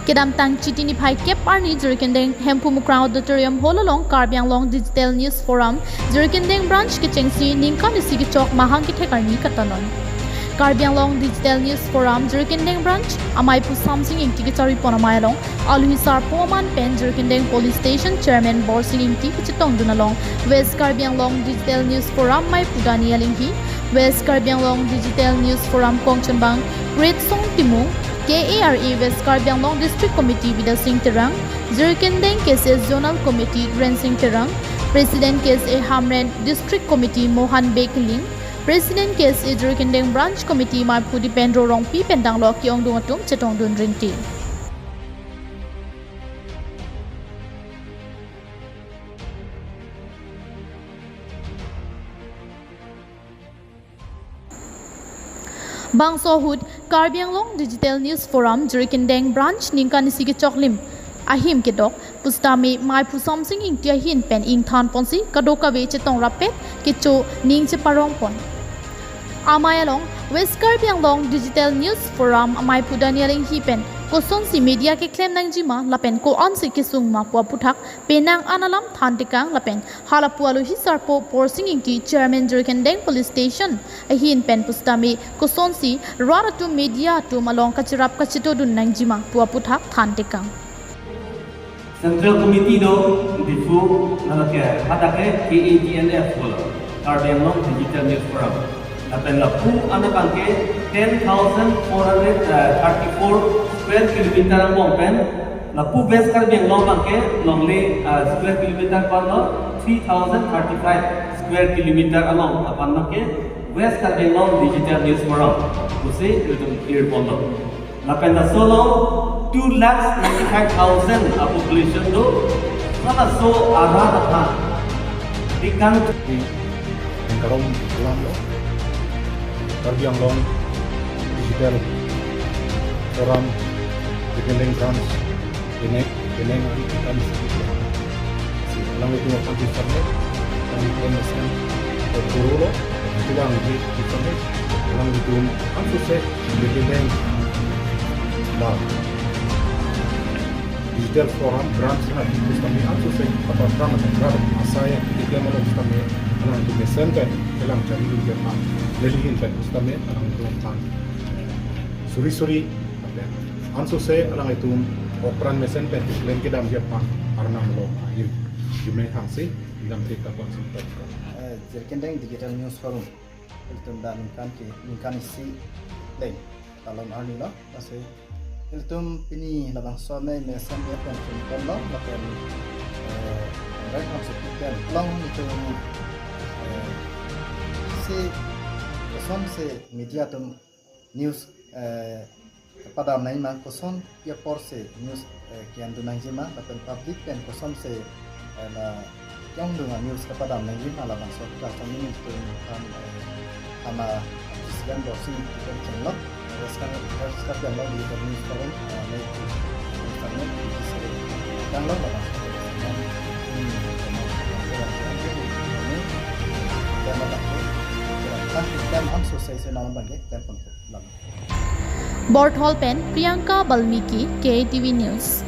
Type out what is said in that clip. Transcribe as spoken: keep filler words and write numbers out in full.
Kedamtang Chiti niphai kep arni Jirikindeng Hemphu Mukrang Auditorium Hall along Karbi Anglong Digital News Forum Jirikindeng Branch kechengsi ningkan isi kechok mahang kethek arni katanon. Karbi Anglong Digital News Forum Jirikindeng Branch amei pu Samsing Ingti kecharipon amei along alohi sarpo aman pen Jirikindeng Police Station Chairman Borsing Ingti kachetongdun along West Karbi Anglong Digital News Forum amei pu Daniel Inghi, West Karbi Anglong Digital News Forum kongchunbang Great Song Timung, K A R A West Karbi Anglong District Committee Bidya Sing Terang, Jirikindeng K S A Zonal Committee Rensing Terang, President K S A Hamren District Committee Mohan Bey Killing, President K S A Jirikindeng Branch Committee amei pu Dipendro Rongpi pen danglo ke-ongdung atum chetongdun rinti. Bangso ahut Karbi Anglong Digital News Forum Jirikindeng Branch ningkan isi kechoklim ahim kedok pusitame amei pu Samsing Ingti ahin pen ingthan ponsi kadokave chetong rapet kecho ning cheparong pon. Amei along West Karbi Anglong Digital News Forum amei pu Daniel Inghi pen kosonsi media keklem nangjima lapen ko-ansi kesung ma pu aputhak penang an alam than tekang lapen halapu alohi sarpo Borsing Ingti Chairman Jirikindeng Police Station ahin pen pusitame kosonsi rat atum media atum along kacherap kachetongdun nangjima pu aputhak than tekang. Central Committee do Diphu nalake hadak ke K A D N F bolo Karbi Anglong Digital News Forum. Lapen lapu anat abangke ten thousand four hundred thirty-four square kilometer angbong pen, lapu West Karbi Anglong abangke longle, ah, square kilometer panlo three thousand thirty-five square kilometer along apan abangke West Karbi Anglong Digital News Forum pusi ilitum clear ponlo. Lapen laso along two lakhs ninety-five thousand a population do. Halaso arat aphan dikang. Di Engkarom Kulam lo Karbi Anglong Digital Forum Jirikindeng Branch kenek kenek an kami sekitar. Si alanglitum aphan tu sampai kami pun mesen ke guru lo, tuang di tu sampai alanglitum ansose Jirikindeng la Digital Forum Branch na di pusitame ansose kapatram na kapatram asai di klemalo pusitame alanglitum mesen ke kelang cari di Japan lelihin pen pusitame alanglitum aphan suri suri lapen ansose alanglitum apran mesen pen keklem kedam Japan arnam lo ahim. Jumai thangsi dam te kapon simpan. Eh, Jirikindeng Digital News Forum ilitum dak ningkan ke ningkan isi leng talon arni lo. Lasi ilitum pini labangso amei mesen ya pen pen lo lapen, eh, Congress Council pen long ilitum, eh, si kosonsi media atum news, eh, padam nangjima, kosonsi aporsi news, eh, ke-endun nangjima lapen public pen kosonsi, eh, la ke-ongdung a news kepadam nangjima labangso kacharli ilitum aphan, eh, ama President Borsing Ingti pen chenglo, West Karbi Anglong Digital News Forum, eh, amei pu Samsing Ingti seri tanglo labangso. Hmm, Borthol pen Priyanka Balmiki, K A T V News.